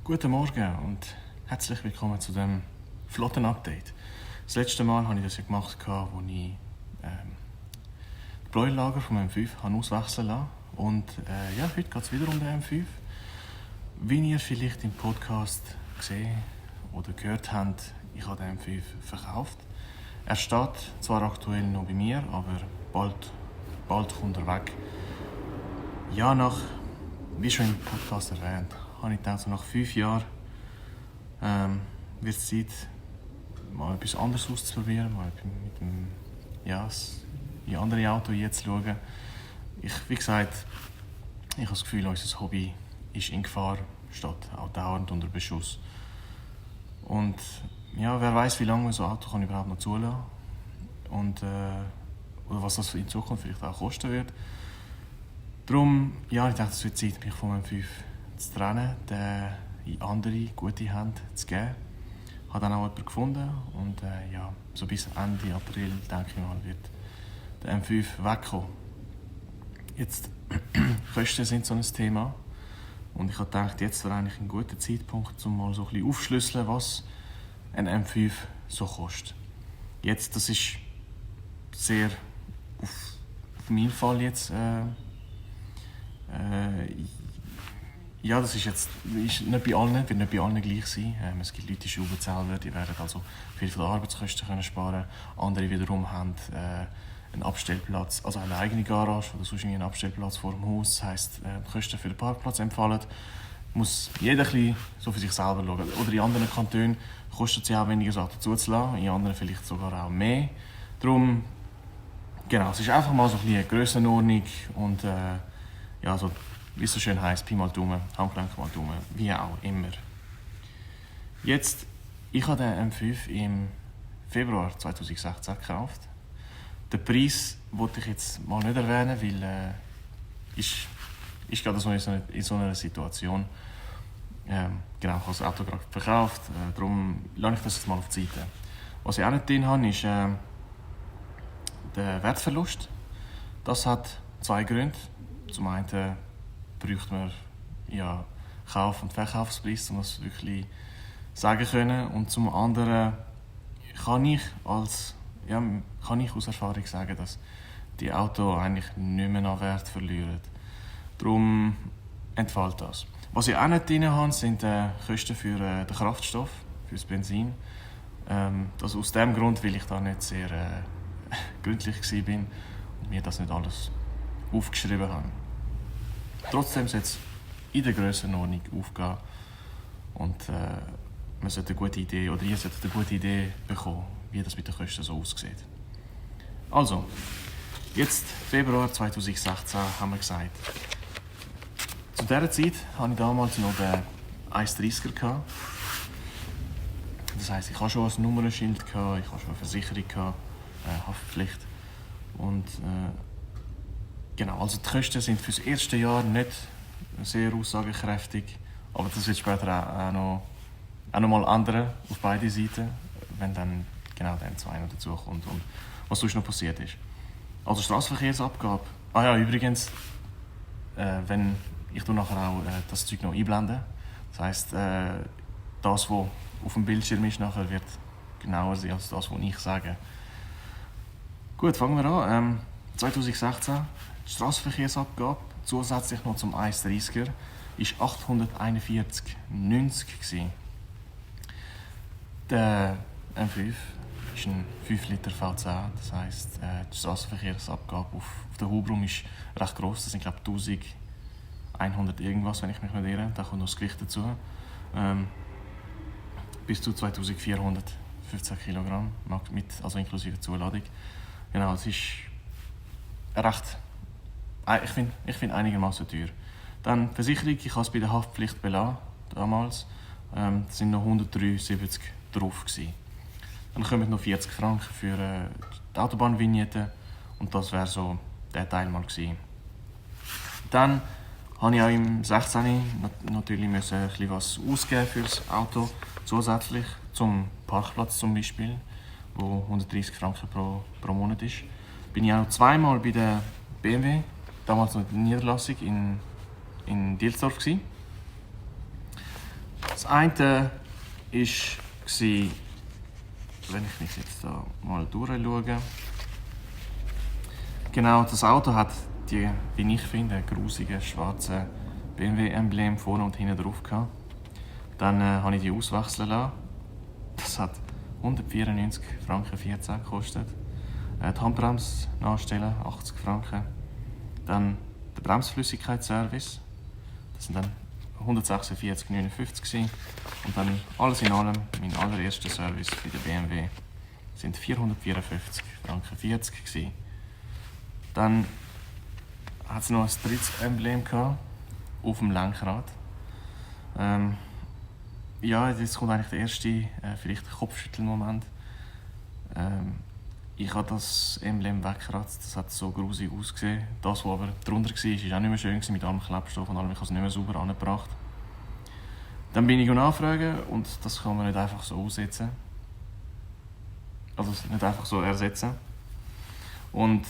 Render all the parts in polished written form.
Guten Morgen und herzlich willkommen zu dem Flotten-Update. Das letzte Mal habe ich das ja gemacht, als ich das Bläulager vom M5 auswechseln lassen. Und heute geht es wieder um den M5. Wie ihr vielleicht im Podcast gesehen oder gehört habt, ich habe den M5 verkauft. Er steht zwar aktuell noch bei mir, aber bald kommt er weg. Ja, wie schon im Podcast erwähnt, habe ich gedacht, so nach 5 Jahren wird es Zeit, mal etwas anderes auszuprobieren, mal in andere Autos zu schauen. Wie gesagt, ich habe das Gefühl, unser Hobby ist in Gefahr, statt auch dauernd unter Beschuss. Und ja, wer weiß, wie lange so ein Auto kann überhaupt noch zulassen und oder was das in Zukunft vielleicht auch kosten wird. Darum, ja, ich dachte, es wird Zeit, mich vom M5 zu trennen, den in andere, gute Hände zu geben. Ich habe dann auch jemanden gefunden und so bis Ende April, denke ich mal, wird der M5 wegkommen. Jetzt, Kosten sind so ein Thema und ich habe gedacht, jetzt wäre eigentlich ein guter Zeitpunkt, um mal so ein bisschen aufzuschlüsseln, was ein M5 so kostet. Jetzt, das ist sehr auf meinen Fall jetzt das ist nicht bei allen, wird nicht bei allen gleich sein. Es gibt Leute, die Schrauben die werden also viel von den Arbeitskosten können sparen. Andere wiederum haben einen Abstellplatz, also eine eigene Garage oder sonst einen Abstellplatz vor dem Haus. Das heisst, die Kosten für den Parkplatz entfallen. Muss jeder ein bisschen so für sich selber schauen. Oder in anderen Kantonen kostet es ja auch weniger, Sachen zuzulassen, in anderen vielleicht sogar auch mehr. Darum, genau, es ist einfach mal so ein bisschen eine Grössenordnung und so, wie es so schön heisst, Pi mal Daumen, Handgelenk mal Daumen, wie auch immer. Jetzt, ich habe den M5 im Februar 2016 gekauft. Den Preis wollte ich jetzt mal nicht erwähnen, weil ist gerade so in so einer Situation. Ich habe das Auto gerade verkauft, darum lasse ich das jetzt mal auf die Seite. Was ich auch nicht drin habe, ist der Wertverlust. Das hat 2 Gründe. Zum einen bräuchte man Kauf- und Verkaufspreis, um das wirklich sagen können. Und zum anderen kann ich aus Erfahrung sagen, dass die Autos eigentlich nicht mehr an Wert verlieren. Darum entfällt das. Was ich auch nicht drin habe, sind Kosten für den Kraftstoff, für das Benzin. Das aus dem Grund, weil ich da nicht sehr gründlich war und mir das nicht alles aufgeschrieben habe. Trotzdem sollte es in der Grössenordnung aufgehen und man sollte eine gute Idee, oder ihr solltet eine gute Idee bekommen, wie das mit den Kosten so aussieht. Also, jetzt Februar 2016 haben wir gesagt. Zu dieser Zeit hatte ich damals noch den 130er gehabt. Das heisst, ich hatte schon ein Nummernschild, ich hatte schon eine Versicherung, Haftpflicht. Und also die Kosten sind für das erste Jahr nicht sehr aussagekräftig, aber das wird später auch noch mal ändern, auf beide Seiten, wenn dann genau der M2 noch dazukommt und was sonst noch passiert ist. Also Strassenverkehrsabgabe. Übrigens, wenn ich nachher auch das Zeug noch einblende, das heisst, das, was auf dem Bildschirm ist, nachher wird genauer sein als das, was ich sage. Gut, fangen wir an. 2016, die Strassenverkehrsabgabe, zusätzlich noch zum 130er, war 841,90 €. Der M5 ist ein 5 Liter V10, das heisst, die Strassenverkehrsabgabe auf der Hubraum ist recht gross, das sind glaube ich 1100 irgendwas, wenn ich mich nicht irre, da kommt noch das Gewicht dazu. Bis zu 2415 Kilogramm, also inklusive Zuladung. Genau, es ist recht, ich finde einigermaßen teuer. Dann die Versicherung, ich habe es bei der Haftpflicht belassen, damals. Es sind noch 173 drauf gewesen. Dann kommen noch 40 Franken für die Autobahnvignette und das wäre so der Teil mal gewesen. Dann habe ich auch im 16. natürlich ein bisschen was ausgeben für das Auto, zusätzlich zum Parkplatz zum Beispiel, wo 130 Franken pro Monat ist. Bin ich auch noch zweimal bei der BMW, damals noch in der Niederlassung in Dielsdorf gewesen. Das eine war, wenn ich mich jetzt da mal durchschaue. Genau, das Auto hat die, wie ich finde, grusigen schwarzen BMW-Emblem vorne und hinten drauf gehabt. Dann habe ich die auswechseln lassen. Das hat 194 Franken 14 gekostet. Die Handbremse nachstellen, 80 Franken. Dann der Bremsflüssigkeitsservice. Das sind dann 146,59 und dann alles in allem mein allererster Service bei der BMW sind 454 Franken 40 gewesen. Dann hat es noch ein drittes Emblem gehabt, auf dem Lenkrad. Ja, jetzt kommt eigentlich der erste vielleicht Kopfschüttelmoment. Ich habe das Emblem weggekratzt, das hat so grusig ausgesehen. Das, was aber drunter war, war auch nicht mehr schön mit allem Klebstoff und allem. Ich habe es nicht mehr sauber angebracht. Dann bin ich nachfragen und das kann man nicht einfach so aussetzen. Also nicht einfach so ersetzen. Und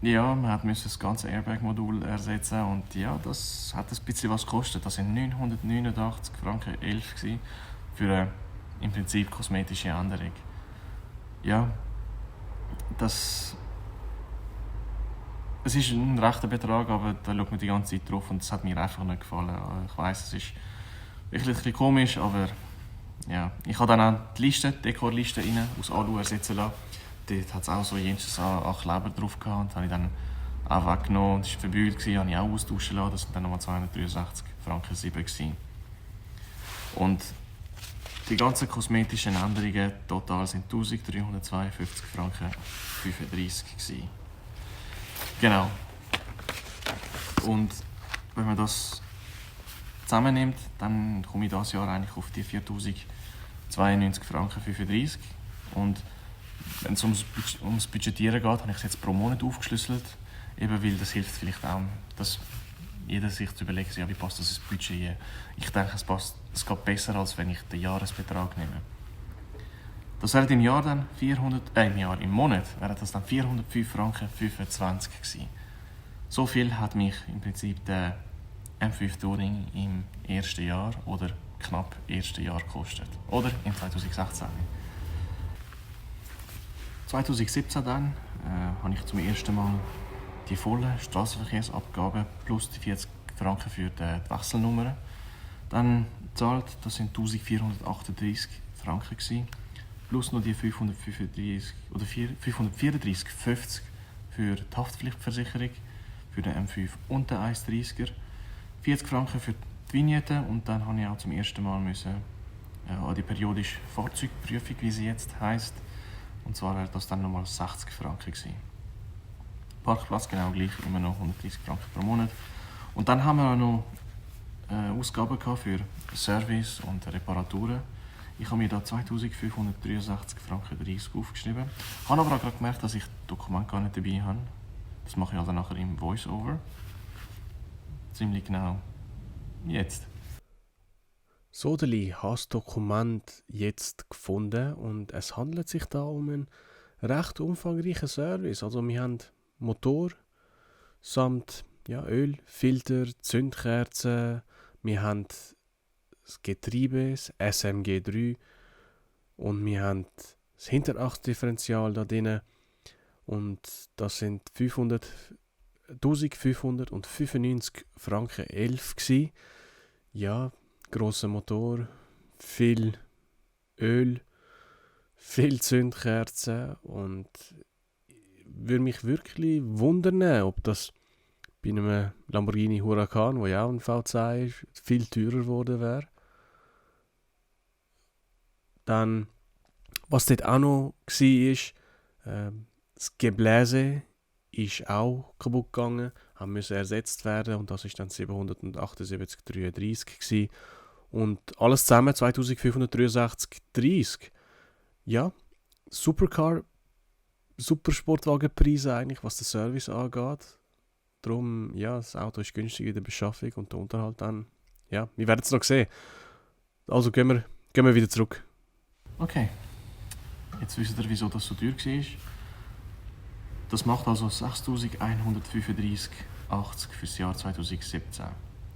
ja, man musste das ganze Airbag-Modul ersetzen und ja, das hat ein bisschen was gekostet. Das waren 989 Franken 11 für eine im Prinzip kosmetische Änderung. Ja, es ist ein rechter Betrag, aber da schaut man die ganze Zeit drauf und es hat mir einfach nicht gefallen. Ich weiss, es ist wirklich ein bisschen komisch, aber ja. Ich habe dann auch die Dekorliste aus Alu ersetzen lassen. Dort hat es auch so jenes an Kleber drauf gehabt und habe ich dann auch weggenommen. Das war verbügelt, habe ich auch austauschen lassen. Das waren dann nochmal 263 Franken 7 gewesen. Und die ganzen kosmetischen Änderungen total sind 1352 Franken 35 gewesen. Genau. Und wenn man das zusammennimmt, dann komme ich dieses Jahr eigentlich auf die 4092 Franken 35. Und wenn es ums Budgetieren geht, habe ich es jetzt pro Monat aufgeschlüsselt. Eben weil das hilft vielleicht auch, dass jeder sich zu überlegen, ja, wie passt das ins Budget hier. Ich denke, es geht besser, als wenn ich den Jahresbetrag nehme. Das wäre im Jahr dann im Monat wäre das dann 405 Franken 25 gewesen. So viel hat mich im Prinzip der M5 Touring im ersten Jahr oder knapp ersten Jahr gekostet. Oder in 2016. 2017 dann habe ich zum ersten Mal die vollen Strassenverkehrsabgaben plus die 40 Franken für die Wechselnummern dann gezahlt. Das sind 1438 Franken gewesen, plus noch die 534,50 für die Haftpflichtversicherung für den M5 und den 130er, 40 Franken für die Vignette und dann habe ich auch zum ersten Mal an die periodische Fahrzeugprüfung, wie sie jetzt heisst. Und zwar wäre das dann nochmal 60 Franken gewesen. Parkplatz genau gleich, immer noch 130 Franken pro Monat. Und dann haben wir auch noch Ausgaben für Service und Reparaturen. Ich habe mir da 2563 Franken 30 aufgeschrieben. Ich habe aber auch gerade gemerkt, dass ich das Dokument gar nicht dabei habe. Das mache ich also nachher im Voice-Over. Ziemlich genau jetzt. Sodeli hat das Dokument jetzt gefunden und es handelt sich da um einen recht umfangreichen Service. Also wir haben Motor samt Öl, Filter, Zündkerzen, wir haben das Getriebe, das SMG3 und wir haben das Hinterachsdifferential da drin und das sind 1595 Franken 11 gewesen. Ja, grosser Motor, viel Öl, viel Zündkerzen und würde mich wirklich wundern, ob das bei einem Lamborghini Huracan, der ja auch ein V10 ist, viel teurer geworden wäre. Dann, was dort auch noch war, das Gebläse ist auch kaputt gegangen, musste ersetzt werden und das war dann 778,33 gewesen. Und alles zusammen 2563,30. Ja, Supercar, Supersportwagenpreise eigentlich, was den Service angeht. Darum, ja, das Auto ist günstig in der Beschaffung und der Unterhalt dann, ja, wir werden es noch sehen. Also gehen wir wieder zurück. Okay, jetzt wisst ihr, wieso das so teuer war. Das macht also 6.135,80 für das Jahr 2017.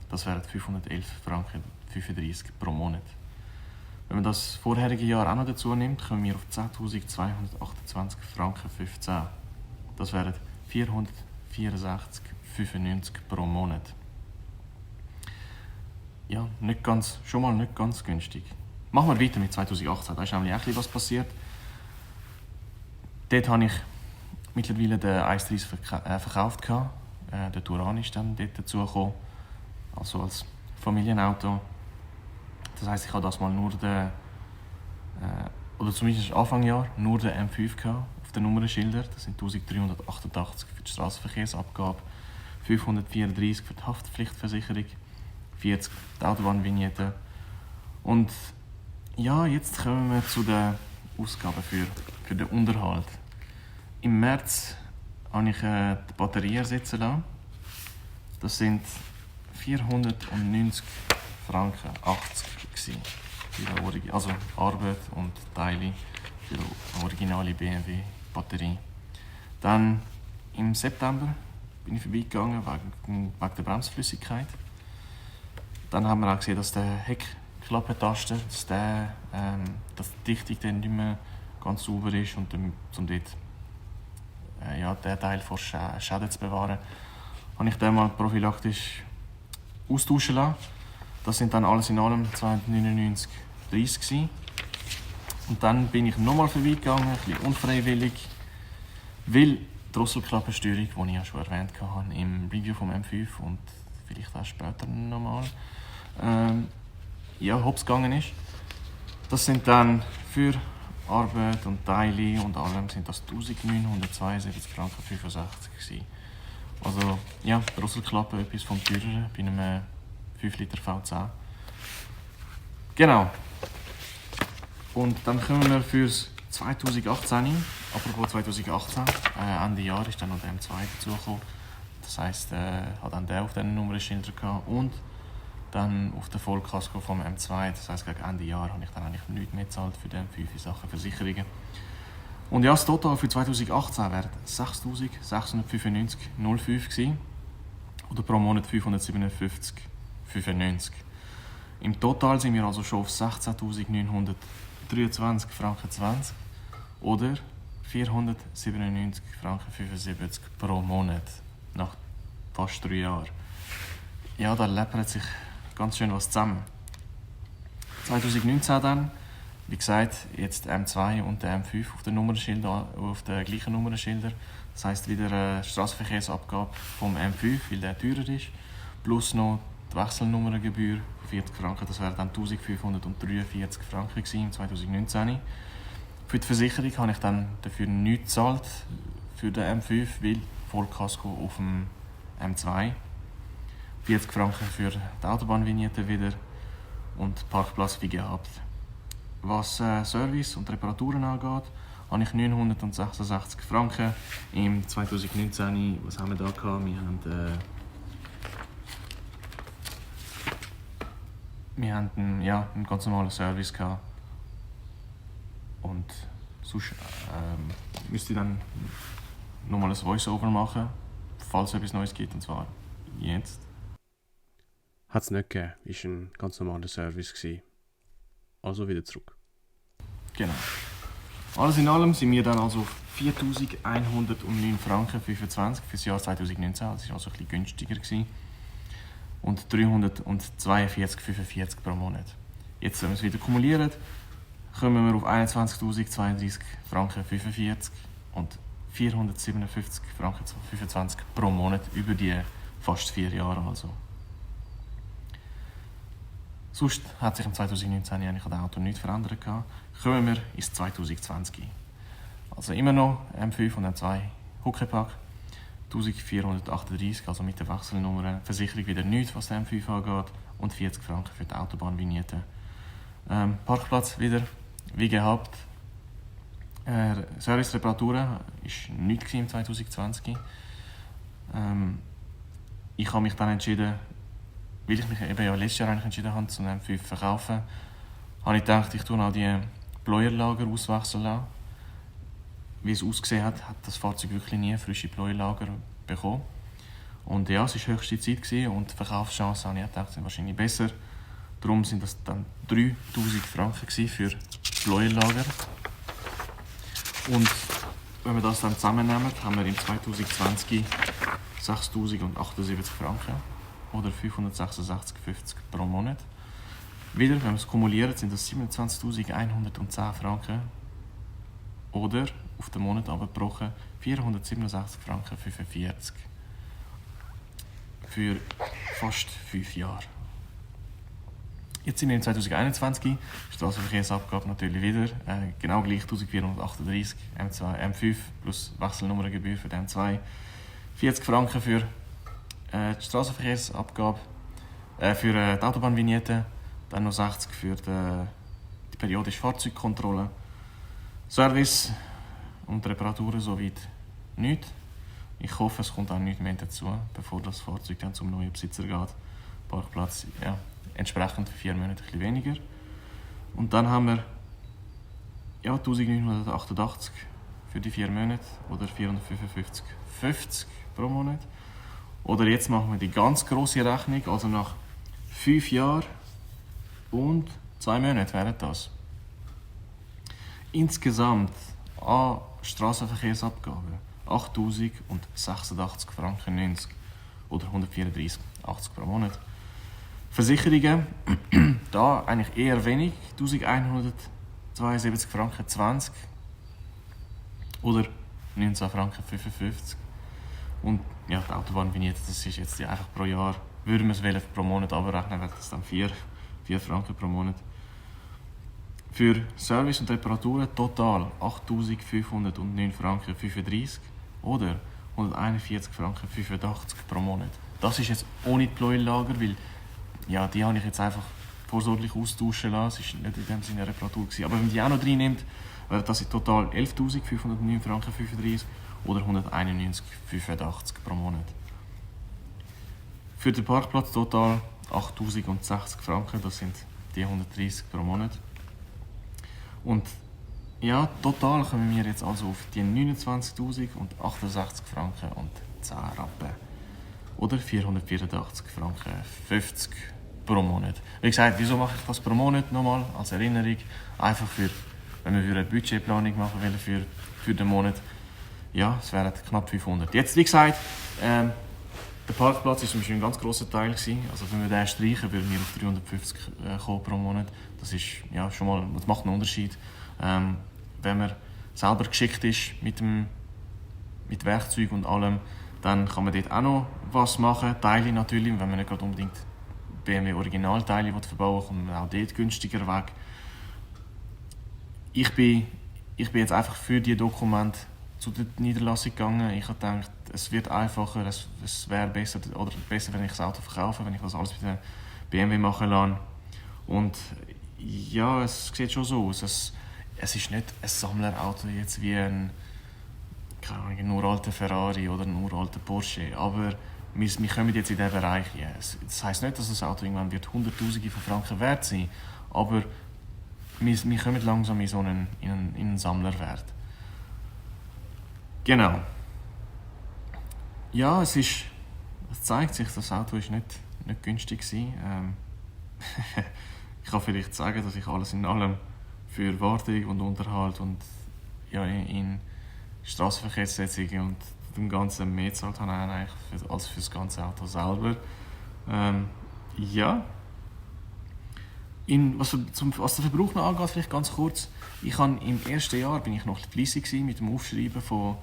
Das wären 511 Franken 35 pro Monat. Wenn man das vorherige Jahr auch noch dazu nimmt, kommen wir auf 10.228 Franken 15. Das wären 464,95 pro Monat. Ja, schon mal nicht ganz günstig. Machen wir weiter mit 2018. Da ist nämlich auch etwas passiert. Dort habe ich mittlerweile den 1.30 verkauft. Der Touran ist dann dort dazugekommen, also als Familienauto. Das heisst, ich habe das mal nur den, oder zumindest Anfangsjahr, nur den M5 auf den Nummernschildern. Das sind 1.388 für die Strassenverkehrsabgabe, 534 für die Haftpflichtversicherung, 40 die Autobahnvignette. Und ja, jetzt kommen wir zu den Ausgaben für den Unterhalt. Im März habe ich die Batterie ersetzen lassen. Das sind 490 Franken 80 gewesen. Also Arbeit und Teile für die originale BMW-Batterie. Dann im September bin ich vorbeigegangen wegen der Bremsflüssigkeit. Dann haben wir auch gesehen, dass der Heckklappentaster, dass die Dichtung dann nicht mehr ganz sauber ist und um dort den Teil vor Schäden zu bewahren, habe ich den mal prophylaktisch austauschen lassen. Das sind dann alles in allem 299,30 gewesen. Und dann bin ich nochmal vorbeigegangen, ein bisschen unfreiwillig, weil die Drosselklappensteuerung, die ich ja schon erwähnt habe im Review vom M5 und vielleicht auch später nochmal, hops gegangen ist. Das sind dann für Arbeit und Teile und allem sind das 1.972,65 Franken gewesen. Also ja, Drosselklappe etwas vom teureren bei einem 5 Liter V10. Genau. Und dann kommen wir fürs 2018. Apropos 2018, Ende Jahr ist dann noch der M2 dazugekommen. Das heisst, hat dann der auf diesen Nummernschildern gehabt und dann auf der Vollkasko vom M2. Das heisst, gegen Ende Jahr habe ich dann eigentlich nichts mehr gezahlt für den 5 Sachen Versicherungen. Und ja, das Total für 2018 wäre 6.695,05 gewesen. Oder pro Monat 557,95. Im Total sind wir also schon auf 16.923 Franken 20 oder 497,75 Franken pro Monat nach fast 3 Jahren. Ja, da läppert sich ganz schön was zusammen. 2019 dann, wie gesagt, jetzt der M2 und der M5 auf den gleichen Nummernschilder. Das heisst wieder Strassenverkehrsabgabe vom M5, weil der teurer ist, plus noch die Wechselnummerngebühr 40 Franken, das wären dann 1.543 Franken im 2019. Für die Versicherung habe ich dann dafür nichts gezahlt für den M5, weil Vollkasko auf dem M2. 40 Franken für die Autobahnvignette wieder und Parkplatz wie gehabt. Was Service und Reparaturen angeht, habe ich 966 Franken im 2019. Was haben wir da gehabt? Wir haben einen ganz normalen Service gehabt. Und sonst müsste ich dann nochmal ein Voice-Over machen, falls es etwas Neues gibt, und zwar jetzt. Hat es nicht gegeben, es war ein ganz normaler Service. Also wieder zurück. Genau. Alles in allem sind wir dann also auf 4.109 Franken 25 für das Jahr 2019, das war also ein bisschen günstiger gewesen. Und 342,45 pro Monat. Jetzt, wenn wir es wieder kumulieren, kommen wir auf 21.032 Franken 45 und 457 Franken 25 pro Monat über die fast 4 Jahre also. Sonst hat sich im 2019 eigentlich an dem Auto nichts verändert. Kommen wir ins 2020. Also immer noch M5 und M2 Huckepack. 1438, also mit der Wechselnummer. Versicherung wieder nichts, was der M5 angeht. Und 40 Franken für die Autobahnvignette. Parkplatz wieder wie gehabt. Service-Reparaturen war nichts im 2020. Ich habe mich dann entschieden, weil ich mich eben letztes Jahr eigentlich entschieden habe, zum M5 zu verkaufen, habe ich gedacht, ich tue noch die Bläuerlager auswechseln lassen. Wie es ausgesehen hat, hat das Fahrzeug wirklich nie frische Bläuerlager bekommen. Und ja, es war höchste Zeit gewesen und die Verkaufschancen, habe ich gedacht, sind wahrscheinlich besser. Darum sind das dann 3000 Franken für das Bläuerlager. Und wenn wir das dann zusammennehmen, haben wir im 2020 6'078 Franken oder 566,50 pro Monat. Wieder, wenn wir es kumulieren, sind das 27'110 Franken oder auf den Monat abgebrochen 467,45 Franken für fast 5 Jahre. Jetzt sind wir im 2021, Straßenverkehrsabgabe natürlich wieder, genau gleich 1438, M5 plus Wechselnummerngebühr für die M2, 40 Franken für die Straßenverkehrsabgabe, für die Autobahnvignette, dann noch 60 für die periodische Fahrzeugkontrolle, Service und Reparaturen soweit nichts. Ich hoffe, es kommt auch nichts mehr dazu, bevor das Fahrzeug dann zum neuen Besitzer geht. Parkplatz, ja, entsprechend für 4 Monate ein bisschen weniger. Und dann haben wir 1988 für die 4 Monate oder 455,50 pro Monat. Oder jetzt machen wir die ganz grosse Rechnung, also nach 5 Jahren und 2 Monaten wären das. Insgesamt an Strassenverkehrsabgaben 8'086 Franken 90 oder 134,80 pro Monat. Versicherungen, da eigentlich eher wenig, 1172 Franken 20 oder 19 Franken 55. Und ja, die Autobahnvignette, das ist jetzt einfach pro Jahr, würden wir es pro Monat abrechnen, wäre das dann 4 Franken pro Monat. Für Service und Reparaturen total 8'509 Franken 35 oder 141 Franken 85 pro Monat. Das ist jetzt ohne die Bläuerlager, weil ja, die habe ich jetzt einfach vorsorglich austauschen lassen. Es war nicht in dem Sinne eine Reparatur gewesen. Aber wenn man die auch noch drin nimmt, wäre das in total 11'509 Franken 35 oder 191,85 pro Monat. Für den Parkplatz total 8'060 Franken, das sind die 130 pro Monat. Und ja, total kommen wir jetzt also auf die 29'068 Franken und 10 Rappen. Oder 484 Franken 50 pro Monat. Wie gesagt, wieso mache ich das pro Monat nochmal als Erinnerung? Einfach wenn wir eine Budgetplanung machen wollen für den Monat. Ja, es wären knapp 500. Jetzt, wie gesagt, der Parkplatz war zum Beispiel ein ganz grosser Teil gewesen. Also wenn wir den streichen, würden wir auf 350 kommen pro Monat. Das ist ja schon mal, das macht einen Unterschied. Wenn man selber geschickt ist mit Werkzeug und allem, dann kann man dort auch noch was machen. Teile natürlich, wenn man nicht gerade unbedingt BMW Originalteile verbauen will, kommt man auch dort günstiger weg. Ich bin jetzt einfach für die Dokumente zu der Niederlassung gegangen. Ich habe gedacht, es wird einfacher, es wäre besser, wenn ich das Auto verkaufe, wenn ich das alles bei der BMW machen lasse. Und ja, es sieht schon so aus. Es ist nicht ein Sammlerauto jetzt wie ein uralter Ferrari oder ein uralter Porsche, aber wir kommen jetzt in diesen Bereich. Das heisst nicht, dass das Auto irgendwann wird Hunderttausende von Franken wert sein, aber wir kommen langsam in einen Sammlerwert. Genau. Ja, es zeigt sich, das Auto war nicht günstig gewesen. Ich kann vielleicht sagen, dass ich alles in allem für Wartung und Unterhalt und ja, in Strassenverkehrssetzungen und dem Ganzen mehr gezahlt habe eigentlich als für das ganze Auto selber. Ja. Was den Verbrauch noch angeht, vielleicht ganz kurz. Im ersten Jahr bin ich noch fleissig mit dem Aufschreiben vom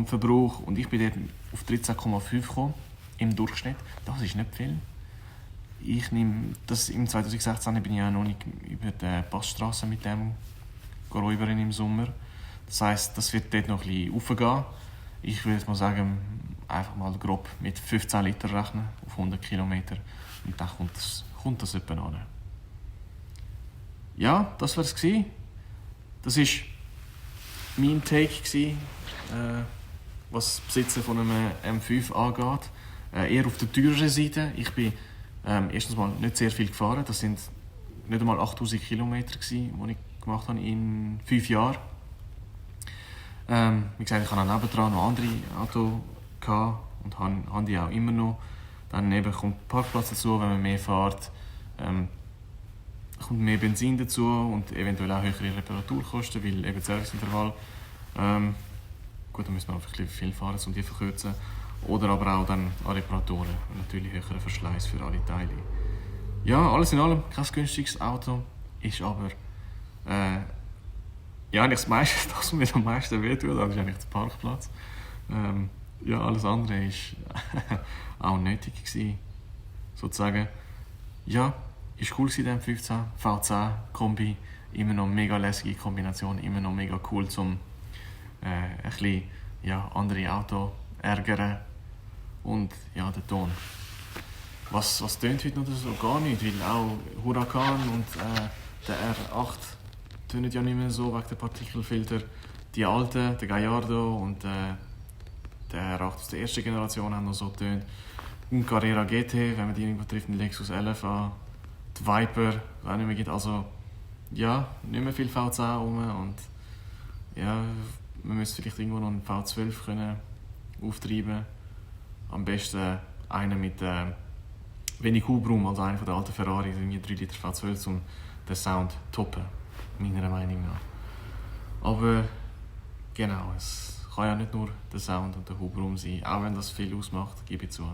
Verbrauch und ich bin dort auf 13,5 gekommen im Durchschnitt. Das ist nicht viel. Im 2016 bin ich auch noch nicht über die Passstrasse mit dem räubern im Sommer. Das heisst, das wird dort noch ein bisschen raufgehen. Ich würde mal sagen, einfach mal grob mit 15 Liter rechnen auf 100 Kilometer und dann kommt das etwa an. Ja, das war es. Das war mein Take, was das Besitzen von einem M5 angeht. Eher auf der teureren Seite. Ich bin erstens mal nicht sehr viel gefahren. Das sind nicht einmal 8000 Kilometer, die ich gemacht habe in 5 Jahren. Wie gesagt, ich hatte auch nebendran noch andere Autos, und habe die auch immer noch. Dann eben kommt Parkplatz dazu, wenn man mehr fährt. Kommt mehr Benzin dazu und eventuell auch höhere Reparaturkosten, weil eben Serviceintervall. Gut, dann müssen wir einfach ein bisschen viel fahren, um die zu verkürzen. Oder aber auch dann an Reparaturen und natürlich höherer Verschleiß für alle Teile. Ja, alles in allem kein günstiges Auto, ist aber ja, eigentlich das meiste, das, was mir am meisten wehtut, das ist eigentlich der Parkplatz. Ja, alles andere war auch nötig gewesen, sozusagen. Ja, ist cool gewesen, der M15 V10 Kombi, immer noch mega lässige Kombination, immer noch mega cool zum ein bisschen andere Autos ärgern und ja, der Ton. Was tönt heute noch so? Gar nicht, weil auch Huracan und der R8 tönen ja nicht mehr so wegen der Partikelfilter. Die alten, der Gallardo und der R8 aus der ersten Generation haben noch so getönt. Und Carrera GT, wenn man die irgendwo trifft, den Lexus LFA, die Viper, auch nicht mehr gibt. Also ja, nicht mehr viel V10 rum und ja, man müsste vielleicht irgendwo noch einen V12 können auftreiben. Am besten einen mit wenig Hubraum, also einer von den alten Ferrari, 3 Liter V12, um den Sound zu toppen, meiner Meinung nach. Aber genau, es kann ja nicht nur der Sound und der Hubraum sein, auch wenn das viel ausmacht, gebe ich zu.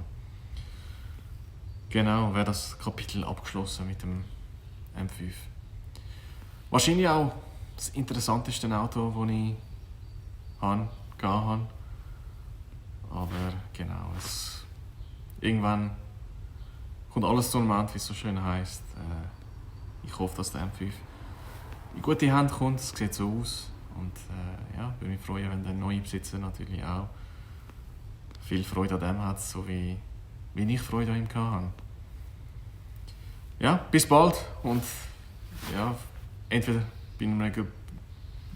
Genau, wäre das Kapitel abgeschlossen mit dem M5. Wahrscheinlich auch das interessanteste Auto, das ich gehabt habe. Aber genau, irgendwann kommt alles zu einem Ende, wie es so schön heisst. Ich hoffe, dass der M5 in gute Hände kommt. Es sieht so aus. Und ja, würde mich freuen, wenn der neue Besitzer natürlich auch viel Freude an dem hat, so wie ich Freude an ihm hatte. Ja, bis bald. Und ja, entweder bei einer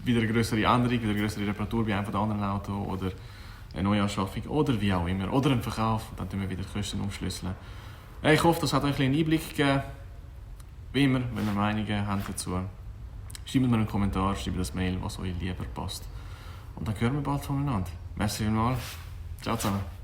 wieder eine größere Änderung, wieder eine größere Reparatur bei einem von den anderen Autos oder eine Neuanschaffung oder wie auch immer. Oder ein Verkauf, dann tun wir wieder die Kosten umschlüsseln. Ich hoffe, das hat euch einen Einblick gegeben. Wie immer, wenn ihr Meinungen habt dazu, schreibt mir einen Kommentar, schreibt das Mail, was euch lieber passt. Und dann hören wir bald voneinander. Merci vielmals. Ciao zusammen.